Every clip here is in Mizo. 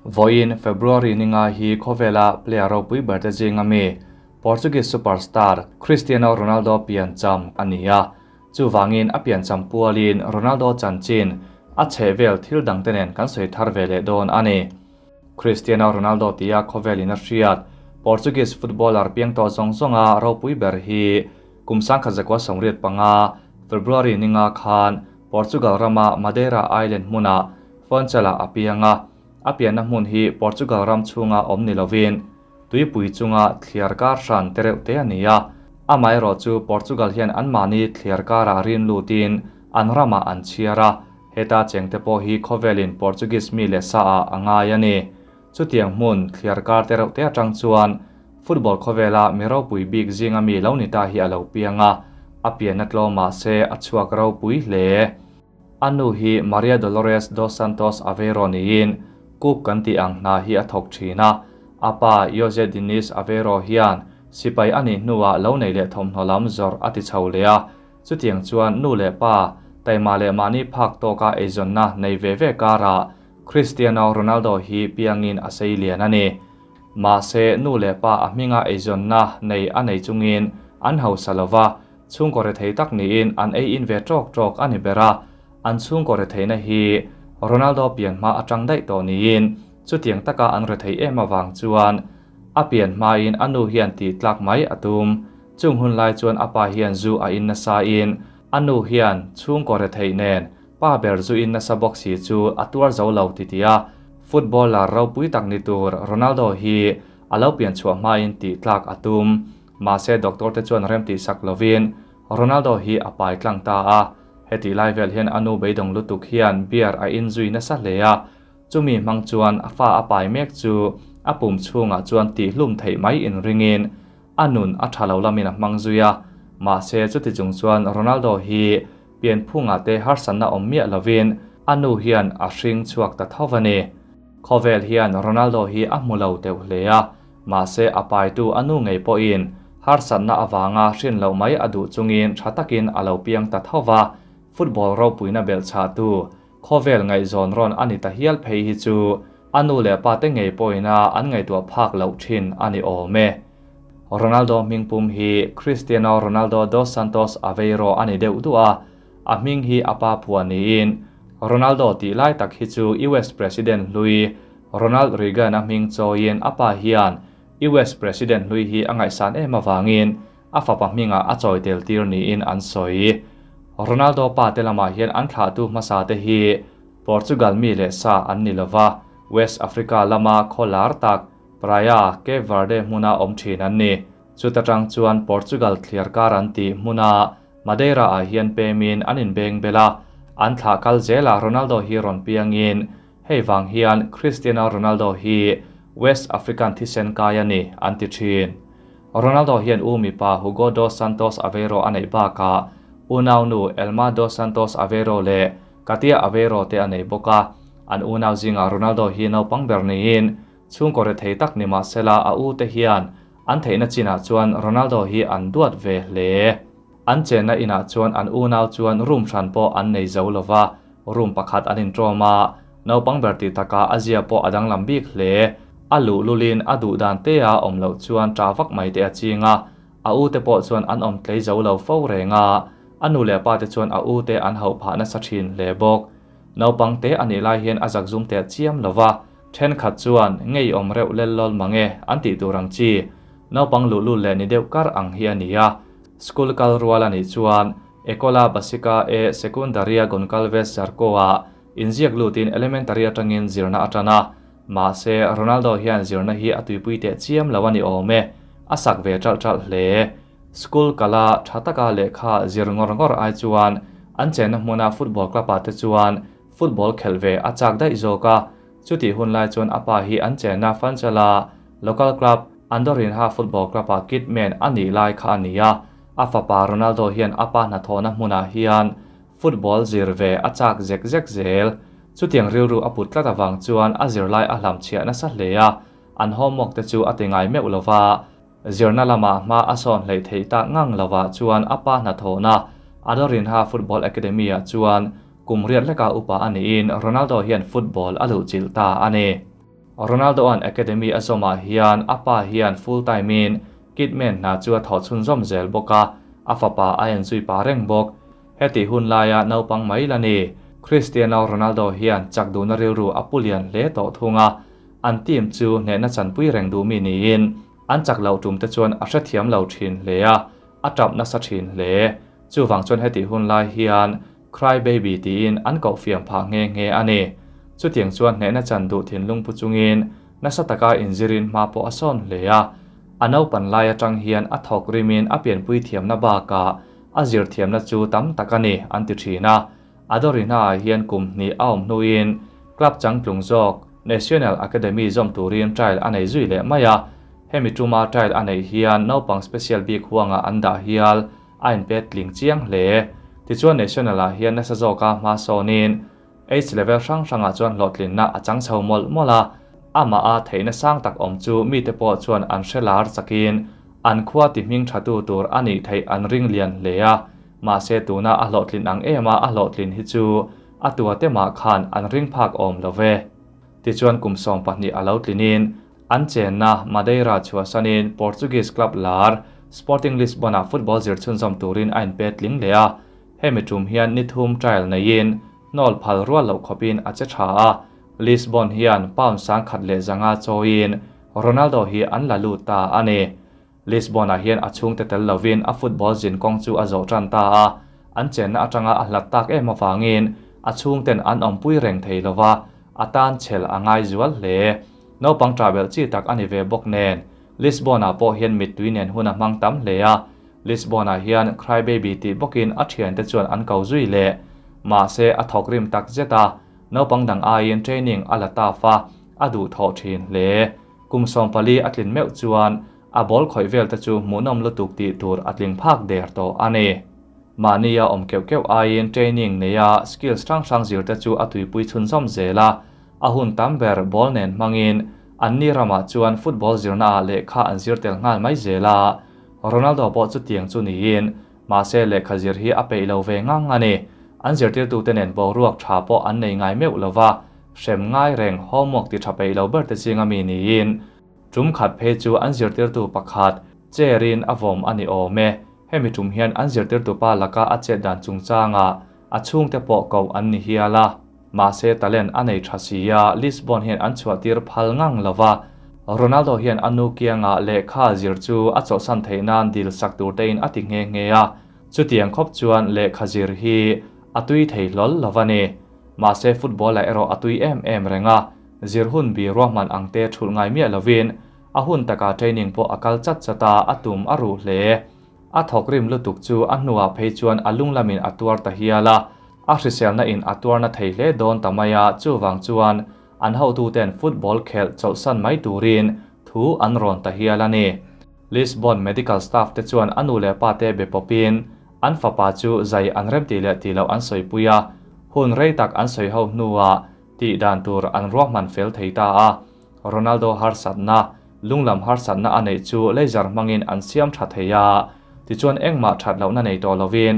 Vawiin February ni nga hi khawvela player ropui ber te zinga mi Portuguese superstar Cristiano Ronaldo piancham a ni a. Chuvangin a piancham pualin Ronaldo chanchin a chheh vel thil dangte nen kan sawi thar ve leh dawn a ni. Cristiano Ronaldo tia khawvelin a hriat Portuguese footballer piang tawh zawng zawnga ropui ber hi kum 1985 February ni nga khan Portugal rama Madeira Island hmunah Funchal-ah a piang a, a pianna hmun hi Portugal ram chhunga awm ni lovin tuipui chunga thliar kar hran te reuh te a ni a. Amaherawh chu Portugal hian anmahni thliar karah rin lutin an ramah an chhiar a, heta chengte pawh hi khawvelin Portuguese mi leh saah a ngai a ni. Chutiang hmun thliar kar te reuh te atang chuan football khawvela mi ropui bik zinga mi lo ni ta hi a lo piang a, a pianna tlawm mahse a chhuak ropui hle. A nu hi Maria Dolores dos Santos Aveiro niin cook kan tih ang hna hi a thawk thin a. A pa Jose Dinis Aveiro hian sipai a nih hnuah lo nei leh thawmhnaw lam zawrh a ti chho leh a. Chutiang chuan nu leh pa taima leh mahni phak tawka eizawnna nei ve ve karah Cristiano Ronaldo hi piangin a sei lian a ni. Mahse nu leh pa a hminga eizawnna nei a nei chungin an hausa lova, Chhungkaw rethei tak niin an ei in ve tawk tawk a ni ber a, an chhungkaw retheihna hi Ronaldo pian hma atang daih tawh niin chutiang taka an rethei em avang chuan a pian hmain a nu hian tih tlak mai a tum. Chung hun lai chuan a pa hian zu a in nasa in a nu hian chhungkaw retheih nen pa ber zu in nasa bawk si chu a tuar zo lo ti ti a, footballer ropui tak ni tur Ronaldo hi a lo pian chhuah hmain tih tlak a tum. Mahse doctor te chuan rem tih sak lovin Ronaldo hi a pai tlang ta a, hetih lai vel hian a nu beidawng lutuk hian beer a in zui nasa hle a, chumi hmang chuan a fa a pai mek chu a pum chhungah chuan tihhlum theih mai in ringin a nun a tha lo lamin a hmang zui a, mahse chuti chung chuan Ronaldo hi pianphungah te harsatna awm miah lovin a nu hian a hring chhuak ta tho a ni. Khawvel hian Ronaldo hi a hmu lo deuh hle a, Mahse a paitu a nu ngei pawhin harsatna avanga hrin loh mai a duh chungin tha takin a lo piang ta tho va, football ropuina belh chhahtu khawvel ngaihzawn rawn a ni ta hial phei hi chu a nu leh pate ngei pawhina an ngaihtuah phak loh thin a ni awm e. Ronaldo hmingpum hi Cristiano Ronaldo dos Santos Aveiro a ni deuh duh a, a hming hi a pa phuah niin Ronaldo tih lai tak hi chu US President hlui Ronald Reagan a hming chawiin a pa hian US President hlui hi a ngaihsan em avangin a fapa hmingah a chawi tel tir niin an sawi. Ronaldo pa te lamah hian an thlahtu hmasa te hi Portugal mi leh sa an ni lova, West Africa lama khaw lar tak Praia, Cape Verde hmuna awm thin an ni. Chuta tang chuan Portugal thliar kar an tih hmuna Madeira ah hian pemin an inbeng bel a, an thlah kal zelah Ronaldo hi rawn piangin Hei vang hian Cristiano Ronaldo hi West African thisen kai a ni, an ti thin. Ronaldo hian u mipa Hugo dos Santos Aveiro a neih bakah unaunu Elma dos Santos Aveiro leh Katia Aveiro te a nei bawk a. An unau zingah Ronaldo hi naupang ber niin chhungkaw rethei tak ni mahsela a u te hian an theihna chinah chuan Ronaldo hi an duat ve hle. An chenna inah chuan an unau chuan room hran pawh an nei zo lo va, room pakhat an inṭawm a, naupang ber tih takah a zia pawh a danglam bik hle. A luh lulin a duh dan te a awm loh chuan ṭah vak mai te a ching a, a u te pawh chuan an awm tlei zo lo fo reng a, a nu leh pa te chuan a u te an hauh phah nasa ṭhin hle bawk. Naupang te a nih lai hian a zakzum teh chiam lo va, ṭhenkhat chuan ngeiawm reuh lel lawl mange an tih tur ang chi, naupang luhlul leh ni deuh kar ang hi a ni a. School kal rual a nih chuan Ecola Basica e Secundaria Goncalves Zarco-ah inziak lutin elementary atangin zirna a tan a, mahse Ronaldo hian zirna hi a tuipui teh chiam lo a ni awm e, a sak ve ṭalh ṭalh hle. School kala tha taka lehkha zir ngawr ngawr ai chuan an chenna hmuna football club-ah te chuan football khelh ve a chak daih zawk a, chutih hun lai chuan a pa hi an chenna Fanchala local club Andorinha Football Club-ah kitman a nih lai kha a ni a, a fapa Ronaldo hian a pa hnathawhna hmunah hian football zir ve a chak zek zek zel. Chutiang rilru a put tlat avang chuan a zirlai a hlamchhiah nasa hle a, an homework te chu a ti ngai meuh lo va. Zirna lamah hma a sawn hleih theih tak ngang lovah chuan a pa hnathawhna Andorinha Football Academy-ah chuan kum riat hleka upa a niin Ronaldo hian football a luhchilh ta a ni. Ronaldo-a'n academy a zawmah hian a pa hian full time-in kitman hna chu a thawh chhunzawm zel bawk a, a fapa a enzui pah reng bawk. Heti hun laia naupang mai la ni, Cristiano Ronaldo hian chak duhna rilru a pu lian hle tawh thung a, an team chu hnehna chanpui reng duh mi niin an chak loh tum te chuan a hrethiam lo thin hle a, a tap nasa thin hle. Chuvang chuan heti hun lai hian Cry Baby tiin an koh fiam phah nghe nghe a ni. Chutiang chuan hnehna chan duh thinlung pu chungin nasa taka inzirin hma pawh a sawn hle a. A naupan lai atang hian a thawk rimin a pianpui thiamna bakah a zir thiamna chu tam tak a ni an ti thin a. Adorina-ah hian kum hnih a awm hnuin club changtlung zawk National Academy zawm turin trial a nei zui leh mai a. Hemi tuma trial a neih hian naupang special bik huangah an dah hial a inpet tling chiang hle. Tichuan National-ah hian nasa zawka hma sawnin age level hrang hrangah chuan hlawhtlinna a chang chho mawlh mawlh a. Amah a theihna sang tak awm chu mite pawh chuan an hre lar chakin an khua ti hming thatu tur a nih theih an ring lian hle a. Mahse tuna a hlawhtlin ang em a a hlawhtlin hi chu a tua te mah khan an ring phak awm lo ve. Tichuan kum 12 a lo tlinin an chenna Madeira chhuahsanin Portuguese club lar Sporting Lisbon-ah football zir chhunzawm turin a inpe tling leh a. Hemi tum hian ni thum trial neiin hnawl phal rual loh khawpin a che tha a. Lisbon hian pound 105 chawiin Ronaldo hi an la lut ta a ni. Lisbon-ah hian a chhungte tel lovin a football zin kawng chu a zawh tan ta a, an chenna atanga a hlat tak em avangin a chhungten an awmpui reng thei lo va, a tan chhel a ngai zual hle. Naupang ṭahbelh chi tak a ni ve bawk nen, Lisbon-ah pawh hian mittui nen hun a hmang tam hle a, Lisbon-ah hian Cry Baby tih bawkin a ṭhiante chuan an ko zui leh. Mahse, a thawk rim tak zet a, naupang dang aiin training a la tough a, a duhthawh ṭhin hle. Kum 14 a tlin meuh chuan a ball khawih vel te chu hmuhnawm lutuk tih tur a tling phak der tawh a ni. Mahnia awm keuh keuh aiin training neia skills hrang hrang zir te chu a tuipui chhunzawm zel a, a hun tam ber ball nen hmangin anni ramah chuan football zirnaah lehkha an zir tel nghal mai zel a. Ronaldo pawh chutiang chu niin mahse lehkha zir hi a peih lo ve ngang a ni. An zirtirtute nen boruak tha pawh an nei ngai meuh lo va, hrem ngai reng homework ti tha peih lo ber te zinga mi niin tum khat phei chu an zirtirtu pakhat chair-in a vawm a ni awm e. Hemi tum hian an zirtirtu pa laka a chet dan chungchangah a chhungte pawh koh an ni hial a. Mahse talent a nei tha si a, Lisbon hian an chhuahtir phal ngang lo va, Ronaldo hian a nu kiangah lehkha zir chu a chawlhsan theih nan dil sak tur tein a ti nghe nghe a, chutiang khawp chuan lehkha zir hi a tui thei hlawl lo va ni. Mahse football-ah erawh a tui em em reng a, zir hun bi ruahman ang te thulh ngai miah lovin a hun takah training pawh a kal chat chat a, a tum a ruh hle. A thawk rim lutuk chu a hnuah phei chuan a lung lamin a tuar ta hial a, a hriselna in a tuarna thei hle dawn ta mai a, chuvang chuan an hotuten football khelh chawlhsan mai turin thu an rawn ta hial a ni. Lisbon medical staff te chuan a nu leh pa te be pawpin an fapa chu zai an remti leh tih loh an sawipui a, hun rei tak an sawi ho hnuah tih dan tur an ruahman fel thei ta a. Ronaldo harsatna, lunglam harsatna a neih chu laser hmangin an siam tha thei a, tichuan engmah that lohna nei tawh lovin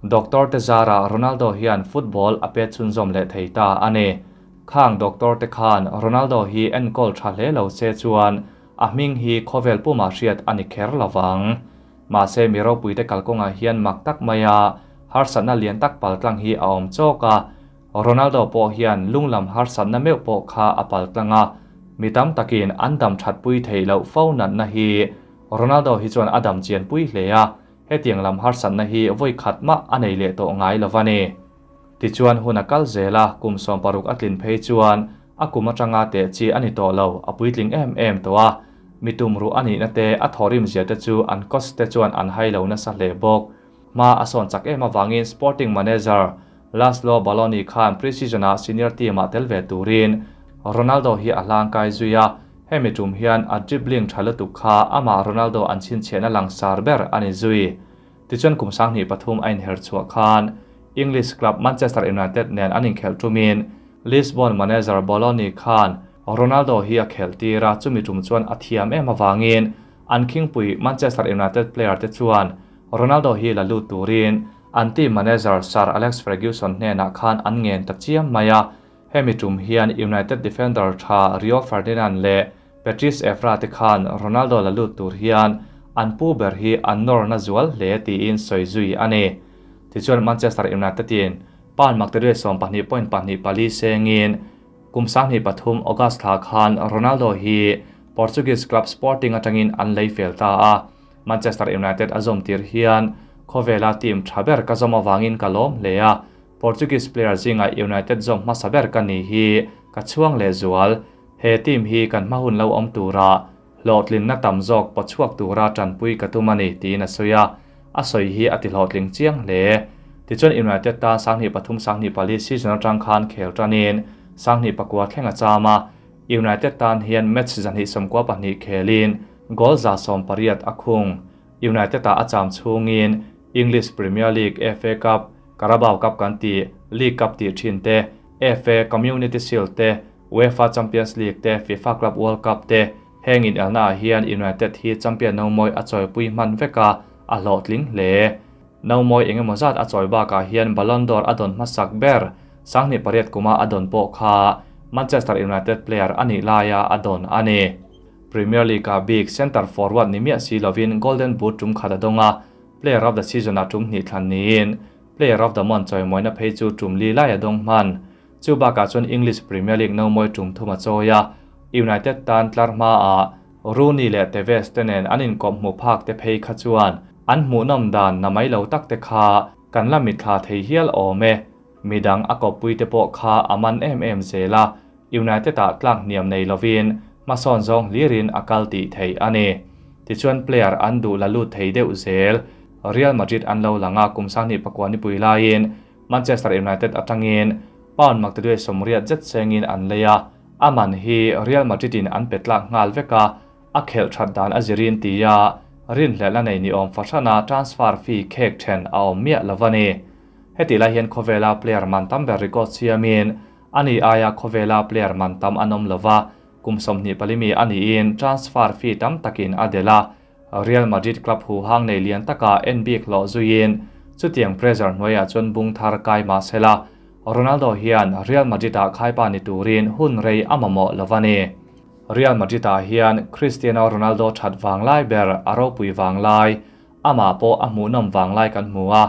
doctor te zarah Ronaldo hian football a pet chhunzawm leh thei ta a ni. Khang doctor te khan Ronaldo hi enkawl tha hle lo se chuan a hming hi khawvel pumah hriat a ni kher lovang. Mahse mi ropuite kalkawngah hian mak tak maia harsatna lian tak paltlang hi a awm chawk a, Ronaldo pawh hian lunglam harsatna meuh pawh kha a paltlang a, mi tam takin an dam thatpui theih loh fo natna hi Ronaldo hi chuan a dam chianpui hle a, hetiang lam harsatna hi vawi khat mah a nei leh tawh ngai lo va ni. Tichuan hun a kal zel a, kum 60 a tlin phei chuan a kum atanga teh chi a ni tawh lo, a puitling em em tawh a, mi tumruh a nihna te, a thawhrim zia te chu an coach te chuan an hai lo nasa hle bawk. Hma a sawn chak em avangin Sporting manager Laszlo Balloni khan pre-season-ah senior team-ah tel ve turin Ronaldo hi a hlangkai zui a, hemi tum hian a dribbling tha lutuk kha amah Ronaldo an chhinchhiahna langsar ber a ni zui. Tichuan kum 23 a inher chhuah khan English club Manchester United nen an inkhelh tumin Lisbon manager Balloni khan Ronaldo hi a khelh tir a, chumi tum chuan a thiam em avangin an khingpui Manchester United player te chuan Ronaldo hi la lut turin an team manager Sir Alex Ferguson hnenah khan an ngen ta chiam mai a. Hemi tum hian United defender tha Rio Ferdinand leh Patrice Evra te khan Ronaldo la lut tur hian an pu ber hi an nawr na zual hle tiin sawi zui a ni. Tichuan Manchester United in pound maktaduai 12.24 sengin kum 2003 August thla khan Ronaldo hi Portuguese club Sporting atangin an lei fel ta a. Manchester United a zawm tir hian khawvela team tha ber ka zawm avangin ka lawm hle a, Portuguese player zinga United zawm hmasa ber ka ni hi ka chhuang leh zual. He team hi kan hma hun lo awm tura hlawhtlinna tam zawk pawchhuak tura tanpui ka tum a ni tiin a sawi a, a sawi hi a ti hlawhtling chiang hle. Tichuan United tan 2003 2004 season atang khan khel tanin 2009 thleng a cham a, United tan hian match 292 khelin goal 180 a khung. United-ah a cham chhungin English Premier League, FA Cup, Carabao Cup kan tih, League Cup tih thin te, FA Community Shield te, UEFA Champions League te, FIFA Club World Cup te, heng inelnaah hian United hi champion nomawi a chawipui hman vek a, a hlawhtling hle. Nomawi engemaw zat a chawi bakah hian Ballon d'Or a dawn hmasak ber 2008 kuma a dawn pawh kha Manchester United player a nih laia a dawn a ni. Premier League-ah bik centre forward ni miah si lovin Golden Boot tum khat a dawng a, Player of the Season-ah tum hnih thlan niin Player of the Month chawimawina phei chu tum li lai a dawng hman. Chu bakah chuan English Premier League nomawi tum thum a chawi a, United tan tlar hmaah Rooney leh Tevez te nen an inkawp hmu phak te phei kha chuan an hmuhnawm dan na mai lo tak te kha kan la mitthla thei hial awm e. Midang a kawppui te pawh kha a man em em zel a, United-ah tlak hniam nei lovin hmasawn zawng hlirin a kal tih theih a ni. Tichuan player an duh la lut thei deuh zel. Real Madrid an lo lang a, kum 2009 nipui laiin Manchester United atangin pound maktaduai 80 zet sengin an lei a, a man hi Real Madrid-in an pe tlak nghal vek a, a khelh that dan a zirin tia rinhlelhna nei ni awm fahrana transfer fee khek then a awm miah lo a ni. Heti lai hian khawvela player man tam ber record siamin ani aia khawvela player man tam an awm lo va, kum 24 mi a niin transfer fee tam takin a delh a, Real Madrid club hu hang nei lian taka en bik hlawh zuiin chutiang pressure hnuaiah chuan bung thar kai mah sela, Ronaldo hian Real Madrid-ah khaipa ni turin hun rei a mamawh lo a ni. Real Madrid-ah hian Cristiano Ronaldo that vanglai ber a ropui vanglai, amah pawh a hmuhnawm vanglai kan hmu a,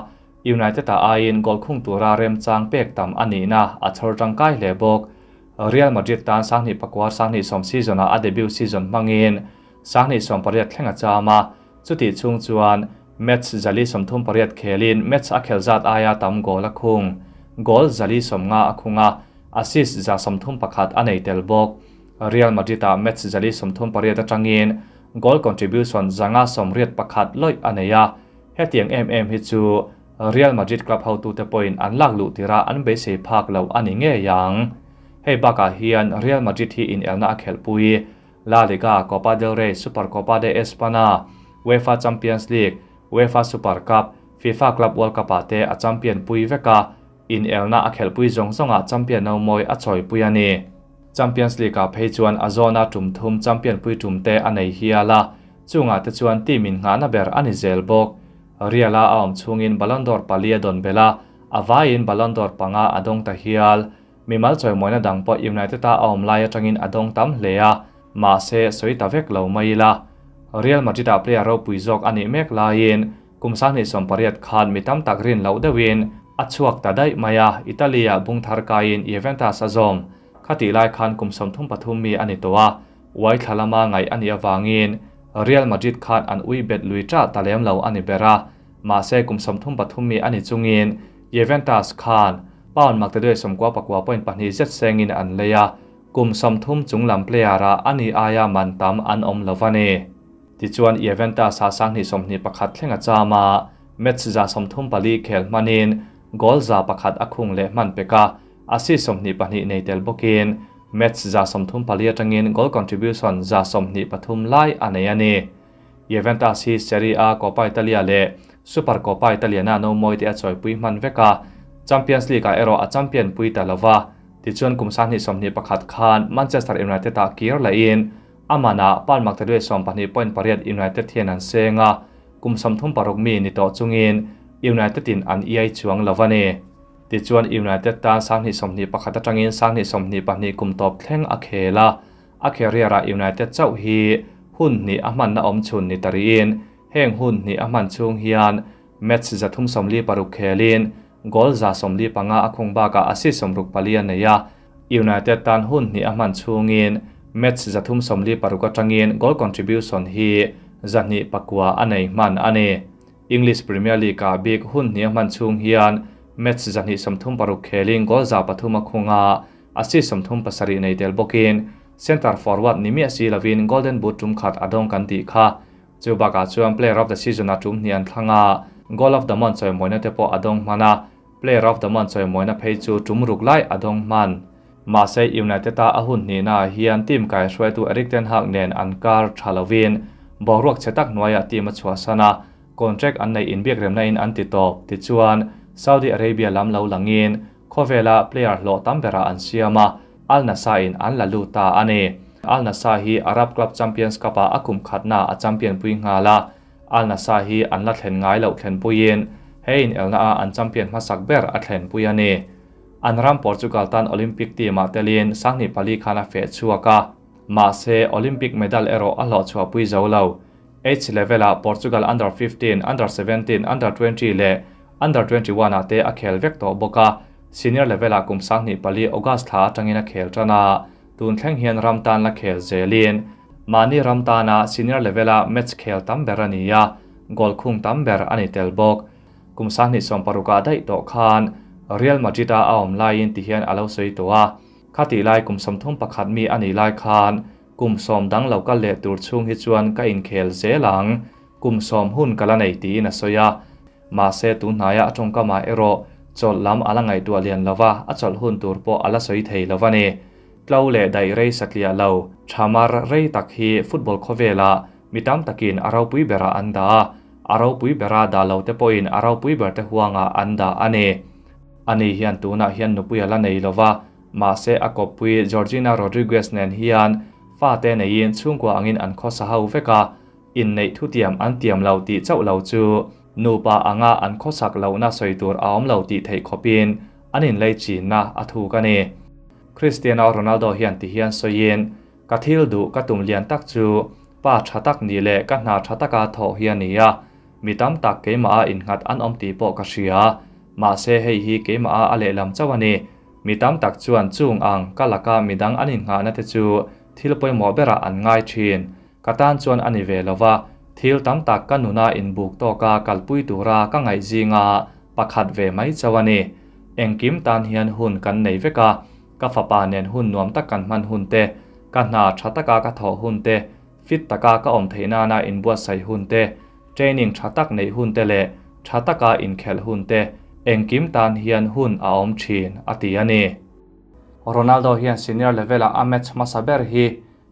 United-ah aiin goal khung tura remchang pek tam a nihna a chhawr tangkai hle bawk. Real Madrid tan 2009 2010 season-ah a debut season hmangin 2018 thleng a cham a, chutih chhung chuan match 438 khelin match a khel zat aia tam goal a khung. Goal 450 a khung a, assist 131 a nei tel bawk. Real Madrid-ah match 438 atangin goal contribution 581 lawih a nei a, hetiang em em hi chu Real Madrid club hotute pawhin an lak luh tirah an beisei phak lo a ni ngei ang. Hei bakah hian Real Madrid hi inelna a khelhpui La Liga, Copa del Rey, Supercopa de Espana, UEFA Champions League, UEFA Super Cup, FIFA Club World Cup-ah te a champion pui vek a, inelna a khelhpui zawng zawngah champion nomawi a chawipui a ni. Champions League-ah phei chuan a zawna tum thum champion pui tum te a nei hial a, chungah te chuan team in nghahna ber a ni zel bawk. Real-a a awm chhungin Ballon d'Or pali a dawn belh a, a vaiin Ballon d'Or panga a dawng ta hial. Mimal chawimawina dang pawh United-a a awm lai atangin a dawng tam hle a, mahse sawi ta vek lo mai ila. Real Madrid-ah player ropui zawk a nih mek laiin kum 2018 khan mi tam tak rin loh deuhin a chhuak ta daih mai a, Italy-ah bung thar kaiin Juventus a zawm. Khatih lai khan kum 33 mi a ni tawh a, uai thla lama ngaih a nih avangin Real Madrid khan an ui bet lui ṭah ta lem lo a ni ber a, mahse kum 33 mi a ni chungin Juventus khan pound maktaduai 99.2 zet sengin an lei a, kum 30 chunglam player-ah a ni aia man tam an awm lo a ni. Tichuan Juventus-ah 2021 thleng a cham a, match 34 khel hmanin goal 101 a khung leh hman pek a, assist 22 nei tel bawkin match 34 atangin goal contribution 23 lai a nei a ni. Juventus hi Serie A, Coppa Italia leh Supercoppa Italiana nomawi te a chawipui hman vek a, Champions League-ah erawh a champion pui ta lo va. Tichuan kum 2021 khan Manchester United-ah kir lahin a manah pound maktaduai 12.8 United hian an seng a, kum 36 mi ni tawh chungin United-in an iai chuang lo a ni. Tichuan United tan 2021 atangin 2022 kum tawp thleng a khel a, a career-ah United chauh hi hun hnih a hmanna awm chhun ni ta rihin heng hun hnih a hman chhung hian match 346 khelin goal 145 a khung bakah assist 64 a nei a. United tan hun hnih a hman chhungin match 346 atangin goal contribution hi 209 a nei hman a ni. English Premier League-ah bik hun hnih a hman chhung hian match 236 khelin goal 300 a khung a, assist 37 nei tel bawkin centre forward ni miah si lovin Golden Boot tum khat a dawng kan tih kha. Chu bakah chuan Player of the Season a tum hnih an thlang a, Goal of the Month chawimawina te pawh a dawng hman a, Player of the Month chawimawina phei chu tum ruk lai a dawng hman. Mahse United-a a hun hnihnaah hian team kaihruaitu Erik ten Hag nen an kar tha lovin boruak chhe tak hnuaiah team a chhuahsan a, contract an neih inbiakremna in an ti tawp. Tichuan, Saudi Arabia lam lo langin khawvela player hlawh tam berah an siam a, Al Nassr in an la lut ta a ni. Al Nassr hi Arab Club Champions Cup-ah a kum khatna a champion pui nghal a, Al Nassr hi an la thlen ngai loh thlen puiin he inelna a an champion hmasak ber a thlen pui a ni. An ram Portugal tan Olympic team-ah telin 2004 khan a feh chhuak a, mahse Olympic medal erawh a hlawhchhuah pui zo lo. Age level-ah Portugal Under 15, Under 17, Under 20 leh Under 21 ah te a khel vek tawh bawk a, senior level-ah kum 2004 August thla atangin a khel tan a, tun thleng hian ram tan la khel zelin mahni ram tana senior level-a match khel tam ber a ni a, goal khung tam ber a ni tel bawk. Kum 2016 ah daih tawh khan Real Madrid-a a awm laiin tihian a lo sawi tawh a, khatih lai kum 31 mi a nih lai khan kum 10 dang lo kal leh tur chhung hi chuan ka inkhel zel ang, kum 10 hun ka la nei tiin a sawi a. Mahse tunhnaia a tawngkamah erawh chawlh lam a la ngaihtuah lian lova, a chawlh hun tur pawh a la sawi thei lo a ni. Tlo leh daih rei satliah lo, thamar rei tak hi football khawvelah mi tam takin a ropui berah an dah a, a ropui bera dah lo te pawhin a ropui ber te huangah an dah a ni. Ani hian tunah hian nupui a la nei lova, mahse a kawppui Georgina Rodriguez nen hian fate neiin chhungkua angin an khawsa ho vek a, inneih thutiam an tiam lo tih chauh lo chu nupa anga an khawsak lohna sawi tur a awm lo tih theih khawpin an inlei chinna a thuk a ni. Cristiano Ronaldo hian tihian sawiin, Ka thil duh ka tum lian tak chu pa tha tak nih leh ka hna tha taka thawh hi a ni a, mi tam tak keimaha innghat an awm tih pawh ka hria. Mahse hei hi keimaha a lehlam chauh a ni. Mi tam tak chuan chung ang ka laka midang an innghahna te chu thil pawimawh berah an ngai thin. Ka tan chuan a ni ve lova, thil tam tak ka nuna inbuk tawka kalpui tura ka ngaih zinga pakhat ve mai chauh a ni. Engkim tan hian hun kan nei vek a, ka fapa nen hun nuam tak kan hman hun te, ka hna tha taka ka thawh hun te, fit taka ka awm theih nana inbuatsaih hun te, training tha tak neih hun te leh tha taka inkhelh hun te, engkim tan hian hun a awm thin, a ti a ni. Ronaldo hian senior level-ah a match hmasa ber hi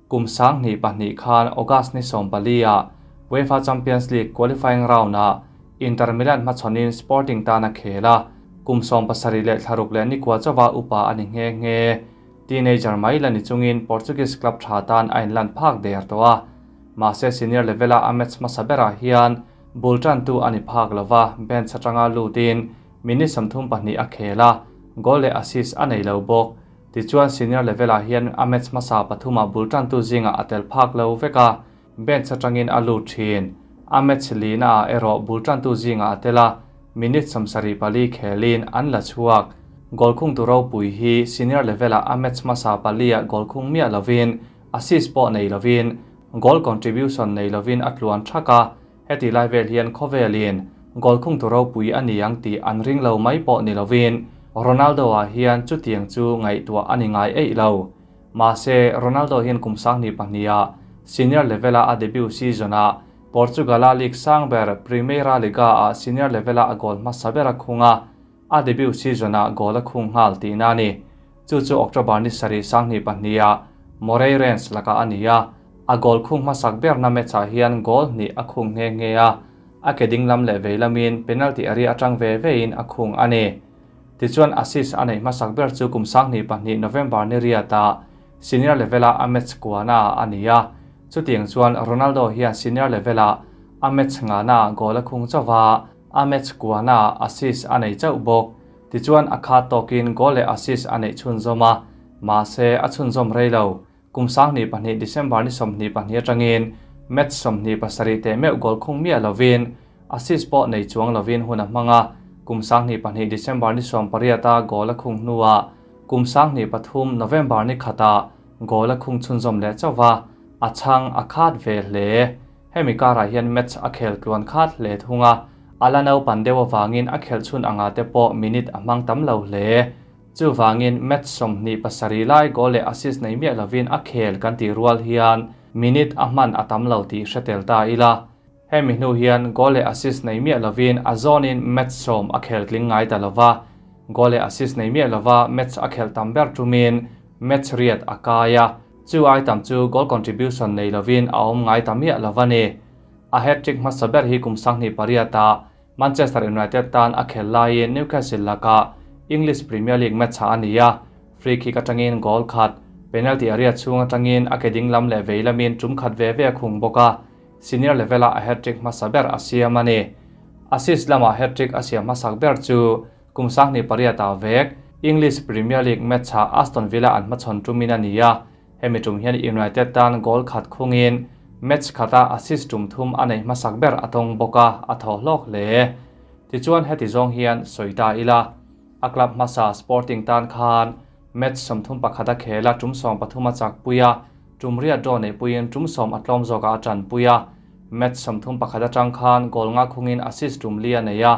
Kum 2002 khan August ni 14 ah UEFA Champions League qualifying round-ah Inter Milan hmachhawnin Sporting tan a khel a, kum 76 leh thla ruk leh ni kua chauha upa a ni nghe nghe. Teenager mai la ni chungin Portuguese club tha tan a inlan phak der tawh a. Mahse senior level-a a match hmasa berah hian bul tantu a ni phak lova, bench atanga lutin minute 32 a khel a, goal leh assist a nei lo bawk. Tichuan senior level-ah hian a match hmasa pathumah bul tantu zingah a tel phak lo vek a, bench atangin a lut thin. A match lihnaah erawh bul tantu zingah a tel a, minute 74 khelin an la chhuak. Goal khungtu ropui hi senior level-ah a match hmasa paliah goal khung miah lovin, assist pawh nei lovin, goal contribution nei lovin a tluan thak a, heti lai vel hian khawvelin goal khungtu ropui a ni ang tih an ring lo mai pawh ni lovin Ronaldo-ah hian chutiang chu ngaihtuah a ni ngai eih lo. Mahse, Ronaldo hian kum 2002-ah senior level-a a debut season-ah Portugal-a league sang ber Primeira Liga-ah senior level-a a goal hmasa ber a khung a, a debut season-ah goal a khung nghal tihna a ni. Chu chu October ni sarih 2002-ah Moreirense lakah a ni a, a goal khung hmasak berna match-ah hian goal hnih a khung nghe nghe a, a ke ding lam leh vei lamin penalty area atang ve vein a khung a ni. Tichuan assist a neih hmasak ber chu kum 2002 November ni riatah senior level-a a match kuana a ni a, chutiang chuan Ronaldo hian senior level-ah a match ngana goal a khung chauh a, a match kuana assist a nei chauh bawk. Tichuan a khat tawkin goal leh assist a neih chhunzawm a, mahse a chhunzawm rei lo. Kum 2002 December ni 22 atangin match 27 teh meuh goal khung miah lovin assist pawh nei chuang lovin hun a hmang a, kum 2002 December ni 18 a goal a khung hnuah kum 2003 November ni khatah goal a khung chhunzawm leh chauh va, a chhang a khat ve hle. Hemi karah hian match a khel tluan khat hle thung a, a la naupan deuh avangin a khelh chhun anga te pawh minute a hmang tam lo hle. Chuvangin match 27 lai goal leh assist nei miah lovin a khel kan tih rual hian minute a hman a tam lo tih hre tel ta ila. Hemi hnu hian goal leh assist nei miah lovin a zawnin match 10 a khel tling ngai ta lova. Goal leh assist nei miah lova match a khelh tam ber tumin match riat a kai a, chu ai tam chu goal contribution nei lovin a awm ngai ta miah lova ni. A hat-trick hmasa ber hi kum 2008 ah Manchester United tan a khel laiin Newcastle lakah English Premier League match a ni a, free kick atangin goal khat, penalty area chhung atangin a ke ding lam leh vei lamin tum khat ve ve a khung bawk a, senior level ah a hat-trick hmasa ber a siam a ni. Assist lamah hat-trick a siam hmasak ber chu kum 2008 ah vek English Premier League match ah Aston Villa an hmachhawn tumin a ni a, hemi tum hian United tan goal khat khungin match khata assist tum thum a nei hmasak ber a tawng bawk a, a thaw hlawk hle. Tichuan heti zawng hian sawi ta ila, a club hmasa Sporting tan khan match 31 a khel a, tum 13 a chak pui a, tum riat draw nei puiin tum 10 a tlawm zawkah a tan pui a. Match 31 atang khan goal nga khungin assist tum li a nei a,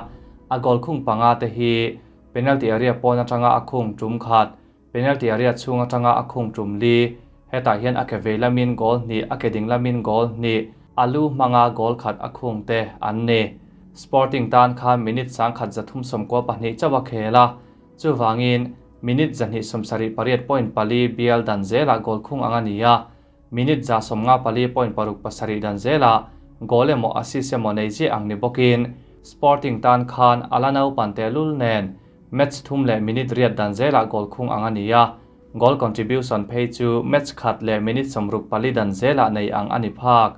a goal khung panga te hi penalty area pawn atanga a khung tum khat, penalty area chhung atanga a khung tum li, hetah hian a ke vei lamin goal hnih, a ke ding lamin goal hnih, a lu hmanga goal khat a khung te an ni. Sporting tan khan minute 1392 chauh a khel a, chuvangin minute 278.4 bial dan zelah goal khung ang a ni a, minute 154.67 dan zelah goal emaw assist emaw nei ziah ang ni bawkin Sporting tan khan a la naupan te lul nen match thum leh minute riat dan zelah goal khung ang a ni a, goal contribution phei chu match khat leh minute 64 dan zelah nei ang a ni phak.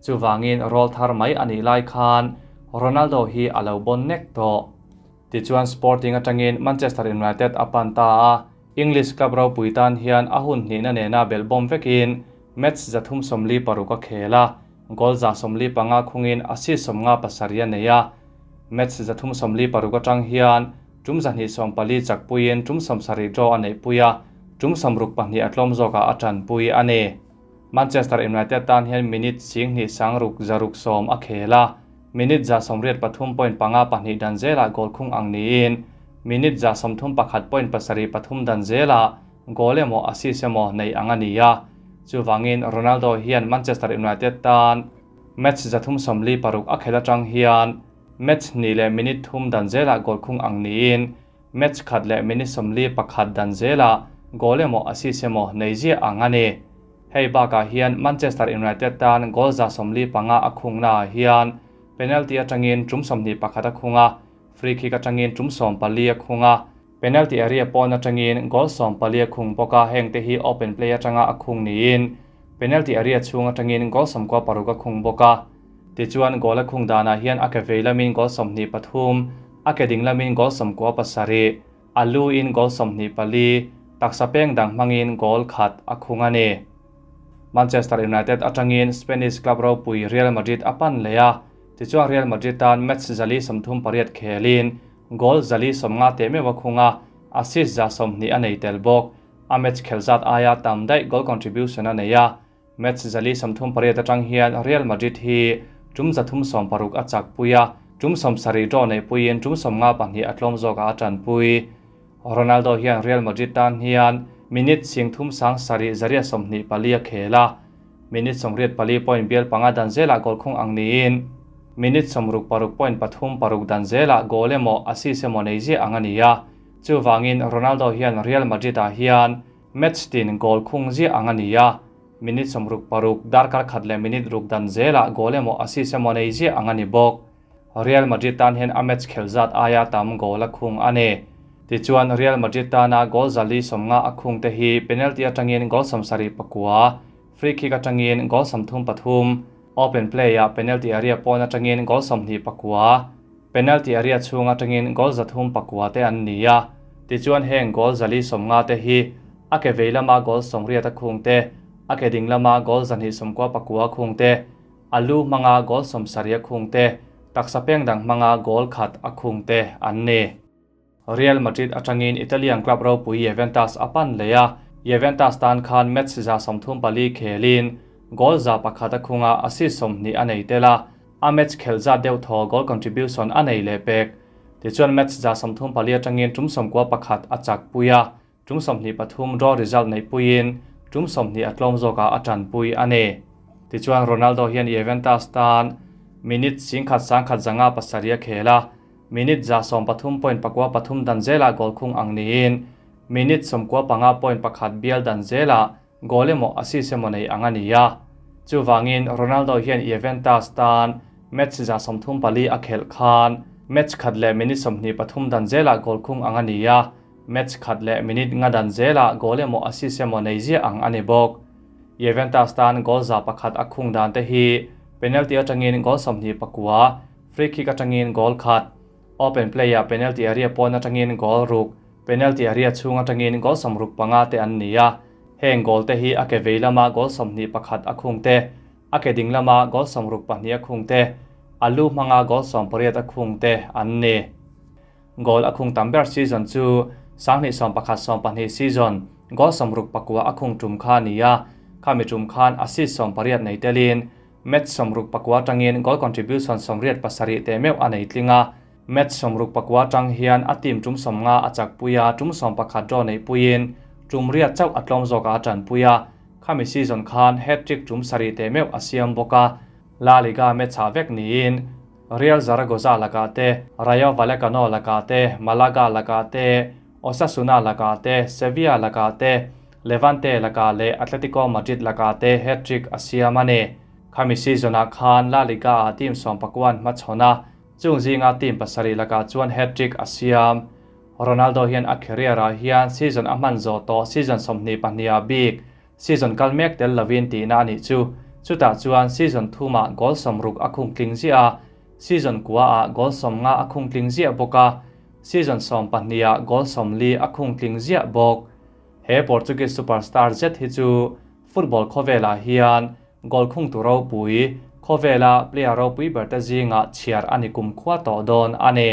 Chuvangin roll thar mai a nih lai khan Ronaldo hi a lo bon nek tawh. Tichuan Sporting atangin Manchester United a pan ta a, English club ropui tan hian a hun hnihna nena belhbawm vekin match 346 a khel a, goal 145 khungin assist 57 a nei a. Match 346 atang hian tum 244 chak puiin tum 70 draw a neih pui a, tum 62 a tlawm zawkah a tan pui a ni. Manchester United tan hian minute 2660 a khel a, minute 183.52 dan zelah goal khung ang niin minute 131.73 dan zelah goal emaw assist emaw nei ang a ni a. Chuvangin Ronaldo hian Manchester United tan match 346 a khel atang hian match hnih leh minute thum dan zelah goal khung ang niin match khat leh minute 41 dan zelah goal emaw assist emaw nei ziah ang a ni. Hei bakah hian Manchester United tan goal 145 a khung naah hian penalty atangin tum 21 a khung a, free kick atangin tum 14 a khung a, penalty area pawn atangin goal 14 a khung bawk a, heng te hi open play atanga a khung niin penalty area chhung atangin goal 96 a khung bawk a. Tichuan goal a khung danah hian a ke vei lamin goal 23, a ke ding lamin goal 97, a lu in goal 24, taksa peng dang hmangin goal khat a khung a ni. Manchester United atangin Spanish club ropui Real Madrid a pan leh a, tichuan Real Madrid tan match 438 khelin goal 150 te meuh a khung a, assist 120 a nei tel bawk. A match khel zat aia tam daih goal contribution a nei a, match 438 atang hian Real Madrid hi tum 360 a chak pui a, tum 70 draw nei puiin tum 52 a tlawm zawkah a tan pui. Ronaldo hian Real Madrid tan hian minute 3724 a khel a, minute 84 point bial panga dan zelah goal khung ang niin minute 66.36 dan zelah goal emaw assist emaw nei ziah ang a ni a. Chuvangin Ronaldo hian Real Madrid ah hian match tin goal khung ziah ang a ni a, minute 66 darkar khat leh minute ruk dan zelah goal emaw assist emaw nei ziah ang a ni bawk. Real Madrid tan hian a match khel zat aia tam goal a khung a ni. Tichuan Real Madrid tana goal 150 a khung te hi penalty atangin goal 74, free kick atangin goal 33, open play ah penalty area pawn atangin goal 24. Penalty area chhung atangin goal 309 te an ni a, tichuan heng goal 450 te hi a ke vei lama goal 80 a khung te, a ke ding lama goal 299 khung te, a lu hmanga goal 70 a khung te, taksa peng dang hmanga goal khat a khung te an ni. Real Madrid atangin Italian club ropui Juventus a pan leh a, Juventus tan khan match 34 khelin goal 101 a khung a, assist 20 a nei tel a, a match khelh zat deuh thaw goal contribution a nei leh pek. Tichuan match 34 atangin tum 91 a chak pui a, tum 23 draw result neih puiin tum 20 a tlawm zawkah a tanpui a ni. Tichuan Ronaldo hian Juventus tan minute 11,157 a khel a, minute 13.93 dan zelah goal khung ang niin minute 95.1 bial dan zelah goal emaw assist emaw nei ang a ni a. Chuvangin Ronaldo hian Juventus tan match 34 a khelh khan match khat leh minute 23 dan zelah goal khung ang a ni a, match khat leh minute nga dan zelah goal emaw assist emaw nei ziah ang a ni bawk. Juventus tan goal 101 a khung dan te hi penalty atangin goal 29, free kick atangin goal khat, open play ah penalty area pawn atangin goal ruk, penalty area chhung atangin goal 65 te an ni a. Heng goal te hi a ke vei lama goal 21 a khung te, a ke ding lama goal 62 a khung te, a lu hmanga goal 18 a khung te an ni. Goal a khung tam ber season chu 2011-12 season goal 69 a khung tum kha ni a, khami tum khan assist 18 nei telin match 69 tangin goal contribution 87 te meuh a nei tlinga, match 69 tang hian a team tum 50 a chak puia tum 11 draw nei puiin tum riat chauh a tlawm zawka a tan puia, khami season khan hat-trick tum 7 te meuh a siam bawka. La Liga match ah vek niin Real Zaragoza lakah te, Rayo Vallecano lakah te, Malaga lakah te, Osasuna lakah te, Sevilla lakah te, Levante lakah leh Atletico Madrid lakah te hat-trick a siam a ni. Khami season-ah khan La Liga-ah team 19 hmachhawn a, chung zinga team pasarih lakah chuan hat-trick a siam. Ronaldo hian a career-ah hian season a hman zawh tawh season 22 ah bik season kal mek tel lovin tihna a nih chu. Chutah chuan season thumah goal 60 a khung tling ziah a, season kuaah goal 50 a khung tling ziah bawk a, season 12 ah goal 40 a khung tling ziah bawk. He Portuguese superstar zet hi chu football khawvelah hian goal khung tu ropui, khawvela player ropui ber te zingah chhiar a ni kum khua tawh dawn a ni.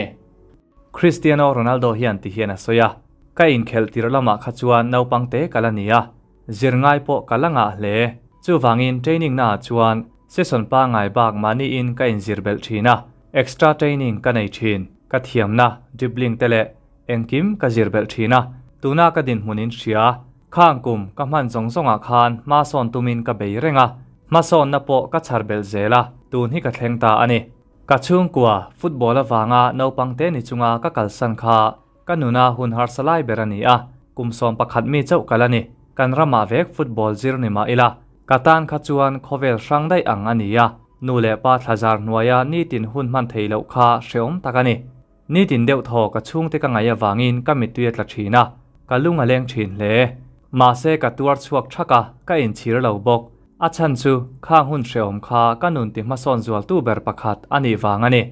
Cristiano Ronaldo hian ti hian a sawi a, Ka inkhelh tir lamah kha chuan naupang te ka la ni a, zir ngai pawh ka la ngah hle. Chuvangin training naah chuan session pangngai bak mahniin ka inzir belh thin a, extra training ka nei thin, ka thiamna, dribbling te leh engkim ka zir belh thin a, tuna ka dinhmun in hria. Khang kum ka hman zawng zawngah khan hma sawn tumin ka bei reng a, hmasawnna pawh ka chhar belh zel a, tun hi ka thleng ta a ni. Ka chhungkua football avanga naupang te ni chunga ka kalsan kha ka nuna hun harsa lai ber a ni a, kum 11 mi chauh kal a ni. Kan ramah vek football zir ni mah ila, ka tan kha chuan khawvel hrang daih ang a ni a, nu leh pa thlazar hnuaia nitin hun hman thei loh kha hreawm tak a ni. Nitin deuh thaw ka chhungte ka ngaih avangin ka mittui a tla thin a, ka lung a leng thin hle. Mahse ka tuar chhuak thak a, ka inchhir lo bawk. A chhan chu khang hun hreawm kha ka nun ti hmasawn zualtu ber pakhat a nih vang a ni.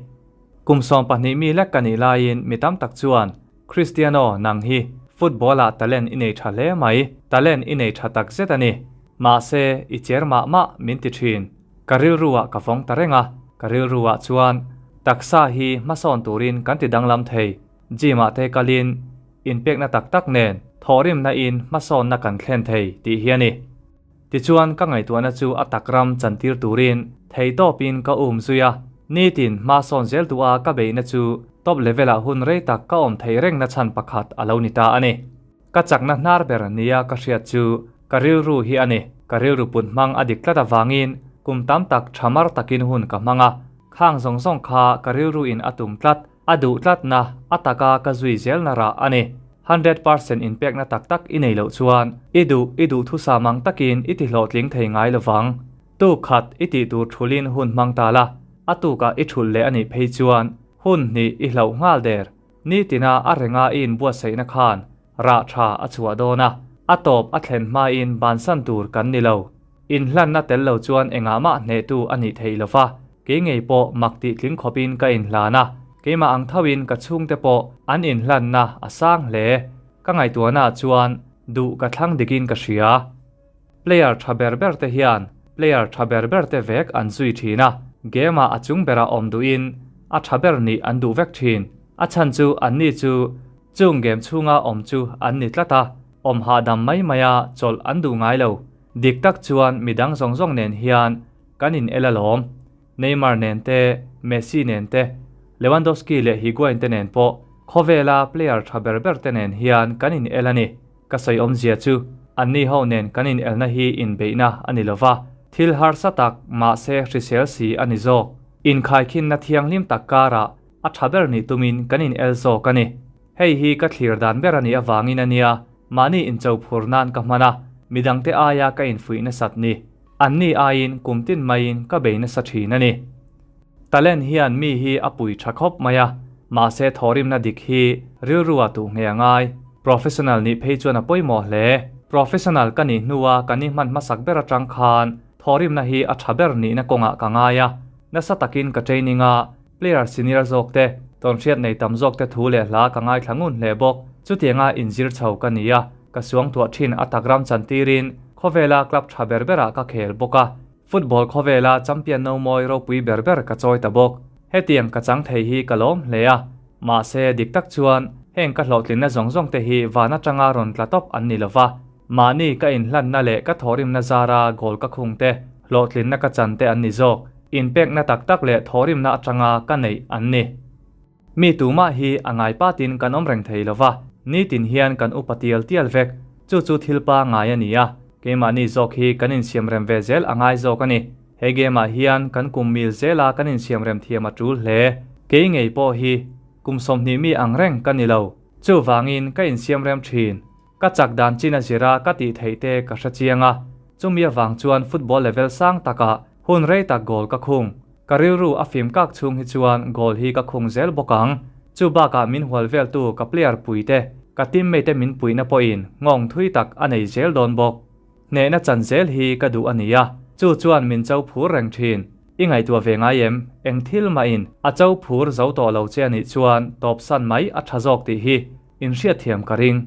Kum 12 mi lek ka nih laiin mi tam tak chuan Cristiano nang hi football-ah talent i nei tha hle mai, talent i nei tha tak zet a ni. Mahse i cher mah mah min ti thin. Ka rilruah ka vawng ta reng a, ka rilruah chuan taksa hi hmasawn turin kan ti danglam thei, gym-ah te kalin inpekna tak tak nen thawhrimna in hmasawnna kan thlen thei tih hi a ni. Tichuan ka ngaihtuahna chu a takram chantir turin thei tawpin ka um zui a, nitin hmasawn zel duha ka beihna chu top level-ah hun rei tak ka awm theih rengna chhan pakhat a lo ni ta a ni. Ka chakna hnar ber nia ka hriat chu ka rilru hi a ni. Ka rilru put hmang a dik tlat avangin kum tam tak thamar takin hun ka hmang a, khang zawng zawng kha ka rilru in a tum tlat, a duh tlatna, a taka ka zui zelna rah a ni. 100% inpekna tak tak i nei loh chuan i duh i duh thusam ang takin i ti hlawhtling thei ngai lovang. Tu khat i tih tur thulin hun hmang ta la, a tukah i thulh leh a nih phei chuan hun hnih i hlauh nghal der. Nitina a renga i inbuatsaihna khan rah tha a chhuah dawn a, a tawp a thlen hmain bansan tur kan ni lo. Inhlanna tel lo chuan engah mah hnehtu a nih theih lo va, kei ngei pawh mak tih tling khawpin ka inhlan a. Keimah ang thoin ka chhungte pawh an inhlanna a sang hle. Ka ngaihtuahnaah chuan duh ka thlang dikin ka hria. Player tha ber ber te hian player tha ber ber te vek an zui thin a, game ah a chung berah awm duhin a tha ber nih an duh vek thin. A chhan chu anni chu chung game chhunga awm chu an ni tlat a, awm hahdam mai maia chawlh an duh ngai lo. Dik tak chuan midang zawng zawng nen hian kan in el alawm. Neymar nen te, Messi nen te, Lewandowski leh Higuain te nen pawh khawvela player tha ber ber te nen hian kan in el a ni. Ka sawi awmzia chu anni ho nen kan inelna hi inbeihna a ni lova, thil harsa tak mahse hrisel si a ni zawk. Inkhaikhinna thianghlim tak karah a tha ber nih tumin kan inel zawk a ni. Hei hi ka thlir dan ber a nih avangin a nia, mahni incho phur nan ka hman a, midangte aia ka infuih nasat ni. Anni aiin kum tin maiin ka bei nasa thin a ni. Talent hian mi hi a pui tha khawp mai a, mahse thawhrimna dik hi rilrua tuh nge a ngai. Professional nih phei chuan a pawimawh hle. Professional ka nih hnua kan i hman hmasak ber atang khan thawhrimna hi a tha ber nihna kawngah ka ngai a. Nasa takin ka training a, player senior zawk te, tawnhriat nei tam zawk te thu leh hla ka ngaithla ngun hle bawk. Chutianga inzir chho ka ni a, ka suangtuah thin a takram chantirin khawvela club tha ber berah ka khel bawk a. Football khawvela champion no mawi ropui ber ber ka chawi ta bawk. Hetiang ka chang thei hi ka lawm hle a. Mahse, dik tak chuan heng ka hlawhtlinna zawng zawng te hi van atanga rawn tla tawp an ni lova. Mahni ka inhlanna leh ka thawhrimna zara goal ka khung te, hlawhtlinna ka chan te an ni zawk. Inpekna tak tak leh thawhrimna atanga ka neih an ni. Mi tumah hi a ngai patin kan awm reng thei lova, nitin hian kan upa tial tial vek. Chu chu thil pa ngai a ni a, keimahni zawk hi kan insiamrem ve zel a ngai zawk a ni. He game ah hian kan kum mil zela kan insiamrem thiam a tul hle. Kei ngei pawh hi kum 20 mi ang reng ka ni lo. Chuvangin ka insiamrem thin. Ka chak dan chin a zira ka tih theih te ka hre chiang a, chumi avang chuan football level sang takah hun rei tak goal ka khung. Ka rilru a fim kak chhung hi chuan goal hi ka khung zel bawk ang. Chu bakah min hual veltu ka player pui te, ka teammate te min puihna pawhin nghawng thui tak a nei zel dawn bawk. Hnehna chan zel hi ka duh a ni a, chu chuan min cho phur reng thin. I ngaihtuah ve ngai em? Eng thil mahin a cho phur zo tawh lo che a nih chuan tawpsan mai a tha zawk tih hi inhriatthiam ka ring.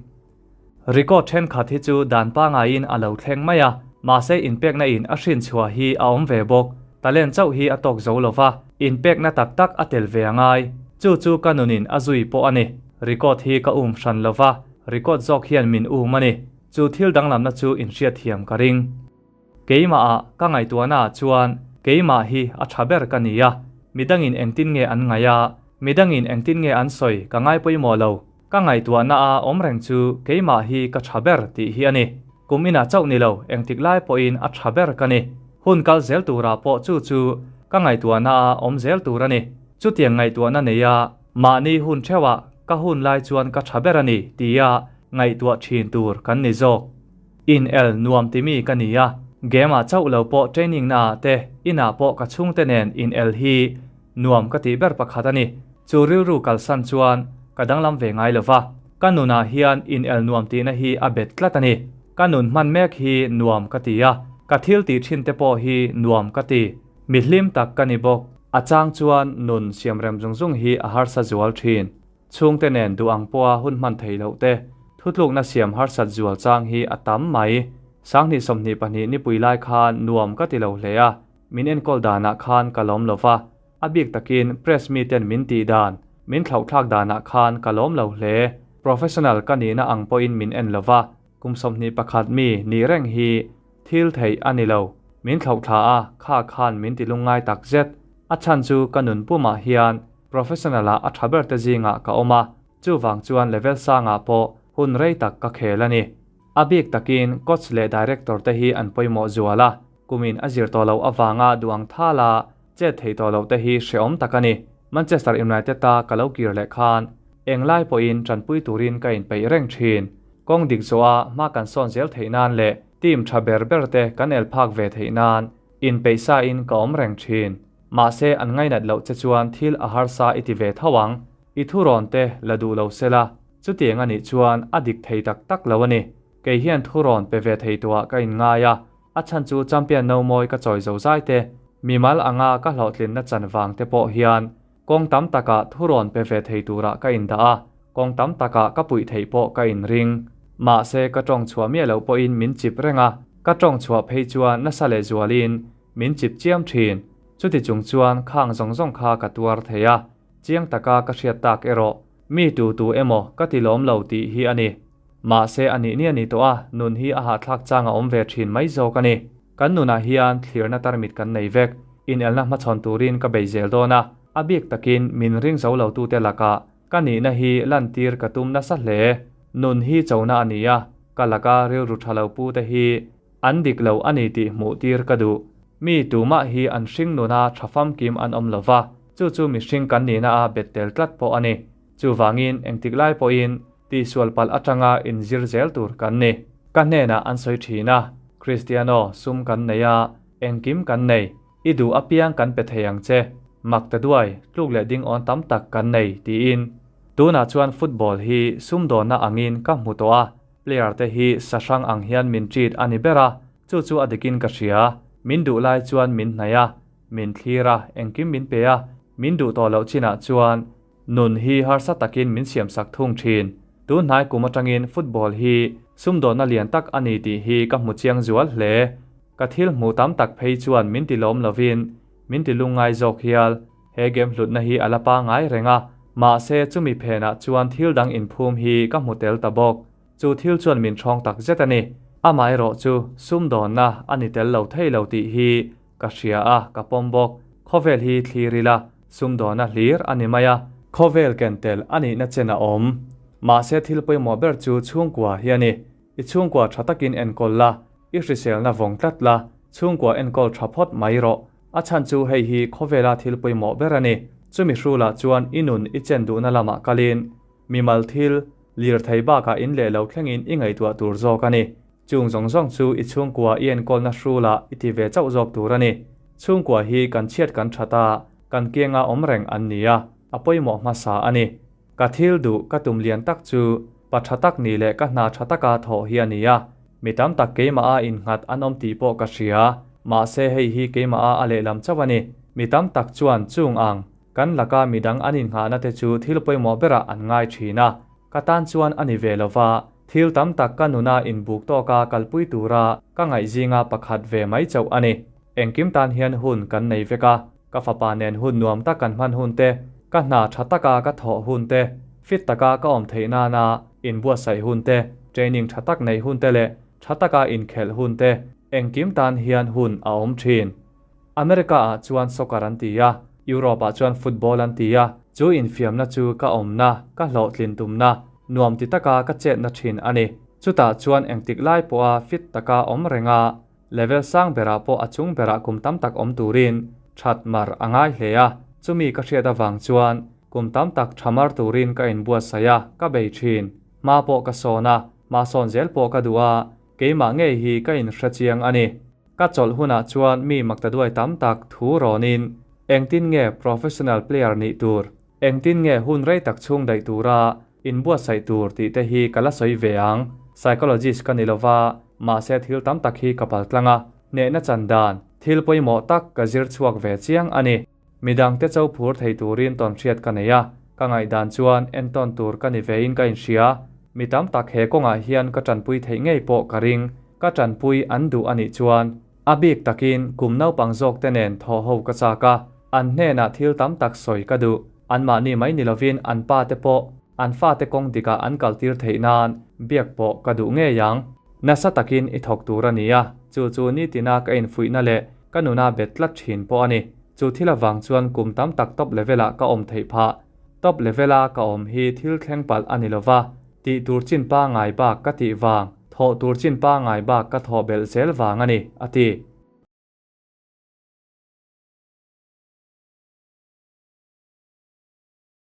Record thenkhat hi chu dan pangaiin a lo thleng mai a, mahse inpekna in a hrin chhuah hi a awm ve bawk. Talent chauh hi a tawk zo lova, inpekna tak tak a tel ve a ngai. Chu chu ka nunin a zui pawh a ni. Record hi ka um hran lova, record zawk hian min um a ni. Chu thil danglamna chu inhriatthiam ka ring. Keimahah ka ngaihtuahnaah chuan keimah hi a tha ber ka ni a, midangin engtin nge an ngaih a, midangin engtin nge an sawi ka ngai pawimawh lo. Ka ngaihtuahnaah awm reng chu keimah hi ka tha ber tih hi a ni. Kum inah chauh ni lo, engtik lai pawhin a tha ber ka ni. Hun kal zel turah pawh chu chu ka ngaihtuahnaah awm zel tur a ni. Chutiang ngaihtuahna neia mahni hun theuhah ka hun lai chuan ka tha ber a ni tia ngaihtuah thin tur kan ni zawk. In el nuam ti mi ka ni a, game ah chauh lo pawh training na ah te in ah pawh ka chhungte nen in el hi nuam ka tih ber pakhat a ni. Chu rilru kalsan chuan ka danglam ve ngai lo va, ka nun ah hian in el nuam tihna hi a bet tlat a ni. Ka nun hman mek hi nuam ka ti a, ka thil tih thin te pawh hi nuam ka ti. Mi hlim tak ka ni bawk. A chang chuan nun siamrem zung zung hi a harsa zual thin. Chhungte nen duh ang pawha hun hman thei loh te, thutlukna siam harsat zual chang hi a tam mai. 2022 nipui lai khan nuam ka ti lo hle a, min enkawl danah khan ka lawm lo va, a bik takin press miten min tih dan, min thlauhthlak danah khan ka lawm lo hle. Professional ka nihna ang pawhin min en lo va, kum 21 mi nih reng hi thil theih a ni lo. Min thlauhthla a, kha khan min ti lungngai tak zet. A chhan chu ka nun pumah hian Professional ah a tha ber te zingah ka awm a, chuvang chuan level sangah pawh hun rei tak ka khel a ni. A bik takin coach leh director te hi an pawimawh zual a, kumin a zir tawh loh avanga duh ang thala chet thei tawh loh te hi hreawm tak a ni. Manchester United a ka lo kir leh khan englai pawhin tanpui turin ka inpeih reng thin. Kawng dik zawha hma kan sawn zel theih nan leh team tha ber ber te kan el phak ve theih nan inpeih sa in ka awm reng thin. Mahse an ngainat loh che chuan thil a harsa i ti ve tho ang. I thurawn te la duh lo se la, chutiang a nih chuan a dik thei tak tak lo a ni. Kei hian thurawn pe ve thei tuah ka inngai a, a chhan chu champion no mawi ka chawi zo zai te, mimal anga ka hlawhtlinna chan vang te pawh hian. Kawng tam takah thurawn pe ve thei turah ka indah a, kawng tam takah ka puih theih pawh ka inring. Mahse ka tawng chhuah miah loh pawhin min chip reng a, ka tawng chhuah phei chuan nasa leh zualin min chip chiam thin. Chuti chung chuan khang zawng zawng kha ka tuar thei a, chiang taka ka hriat tak erawh mi tu tu emaw ka ti lawm lo tih hi a ni. Mahse a nih nia ni tawh a, nun hi a hahthlak chang a awm ve thin mai zawk a ni. Kan nunah hian thlirna tarmit kan nei vek. Inelna hmachhawn turin ka bei zel dawn a, a bik takin min ring zo lo tute lakah ka nihna hi lantir ka tum nasa hle. Nun hi chona a ni a, ka laka rilru tha lo pute hi an dik lo a ni tih hmuh tir ka duh. Mi tumah hi an hring nuna tha famkim an awm lo va, chu chu mihring kan nihna a bet tel tlat pawh a ni. Chuvangin engtik lai pawhin tihsual palh atanga inzir zel tur kan ni. Ka hnenah an sawi thin a, Cristiano, sum kan nei a, engkim kan nei, i duh apiang kan pe thei ang che, mak ta duai, tluk leh ding awn tam tak kan nei, tiin. Tunah chuan football hi sumdawnna angin ka hmu tawh a, player te hi sahrang ang hian min treat a ni ber a, chu chu a dikin ka hria. Min duh lai chuan min hnaih a, min thlir a, engkim min pe a, min duh tawh loh chinah chuan Nun hi harsa takin min siamsak thung thin. Tun hnai kum atangin football hi sumdawnna lian tak a ni tih hi ka hmu chiang zual hle. Ka thil hmuh tam tak phei chuan min ti lawm lovin min ti lungngai zawk hial. He game hlutna hi a la pangai reng a, mahse chumi phenah chuan thil dang inphum hi ka hmu tel ta bawk. Chu thil chuan min ṭhawng tak zet a ni. Amaherawh chu sumdawnna a ni tel lo thei lo tih hi Ka hria a, ka pawm bawk. Khawvel hi thlir ila, sumdawna hlir a ni mai a. Khawvel ken tel a nihna chen a awm. Mahse thil pawimawh ber chu chhungkua hi a ni. I chhungkua tha takin enkawl la, i hriselna vawng tlat la, chhungkua enkawl tha phawt mai rawh. A chhan chu hei hi khawvela thil pawimawh ber a ni. Chumi hrulah chuan i nun i chen duhna lamah kalin, mimal thil, lirthei bakah in leh lo thlengin i ngaihtuah tur zawk a ni. Chung zawng zawng chu i chhungkua i enkawlna hrulah i ti ve chauh zawk tur a ni. Chhungkua hi kan chhiat kan that a, kan kianga awm reng an ni a, a pawimawh hmasa a ni. Ka thil duh ka tum lian tak chu pa tha tak nih leh ka hna tha taka thawh hi a ni a. Mi tam tak keimah a innghat an awm tih pawh ka hria, mahse hei hi keimah a a lehlam chauh a ni. Mi tam tak chuan chung ang kan laka midang an innghahna te chu thil pawimawh berah an ngai thin a, ka tan chuan a ni ve lova. Thil tam tak ka nuna inbuk tawka kalpui tura ka ngaih zinga pakhat ve mai chauh a ni. Engkim tan hian hun kan nei vek a, ka fapa nen hun nuam tak kan hman hun te, ka hna tha taka ka thawh hun te, fit taka ka awm theih nana inbuatsaih hun te, training tha tak neih hun te leh tha taka inkhelh hun te, engkim tan hian hun a awm thin. America ah chuan soccer an ti a, Europe ah chuan football an ti a, chu infiamna chu ka awmna, ka hlawhtlin tumna, nuam ti taka ka chetna thin a ni. Chutah chuan engtik lai pawha fit taka awm reng a, level sang berah pawh a chung berah kum tam tak awm turin that mar a ngai hle a, chumi ka hriat avang chuan kum tam tak tha mar turin ka inbuatsaih a, ka bei thin. Hma pawh ka sawn a, hma sawn zel pawh ka duh a, keimah ngei hi ka inhre chiang a ni. Ka chawlh hunah chuan mi maktaduai tam tak thu rawnin engtin nge professional player nih tur, engtin nge hun rei tak chhung daih tura inbuatsaih tur tih te hi ka la sawi ve ang. Psychologist ka ni lova, mahse thil tam tak hi ka paltlang a, hnehna chan dan, thil pawimawh tak ka zir chhuak ve chiang a ni. Midangte cho phur thei turin tawnhriat ka nei a, ka ngaihdan chuan entawn tur ka ni vein ka inhria. Mi tam tak he kawngah hian ka tanpui theih ngei pawh ka ring. Ka tanpui an duh a nih chuan a bik takin kum naupang zawkte nen thawh ho ka chak a, an hnenah thil tam tak sawi ka duh. Anmahni mai ni lovin an pa te pawh an fate kawng dikah an kaltir theih nan biak pawh ka duh ngei ang. Nasa takin i thawk tur a ni a, chu chu nitina ka infuihna leh ka nuna bet tlat thin pawh a ni. Chu thil avang chuan kum tam tak top level-ah ka awm theih phah. Top level-a ka awm hi thil thleng palh a ni lova, tih tur chin pangngai bak ka tih vang, thawh tur chin pangngai bak ka thawh belh zel vang a ni, a ti.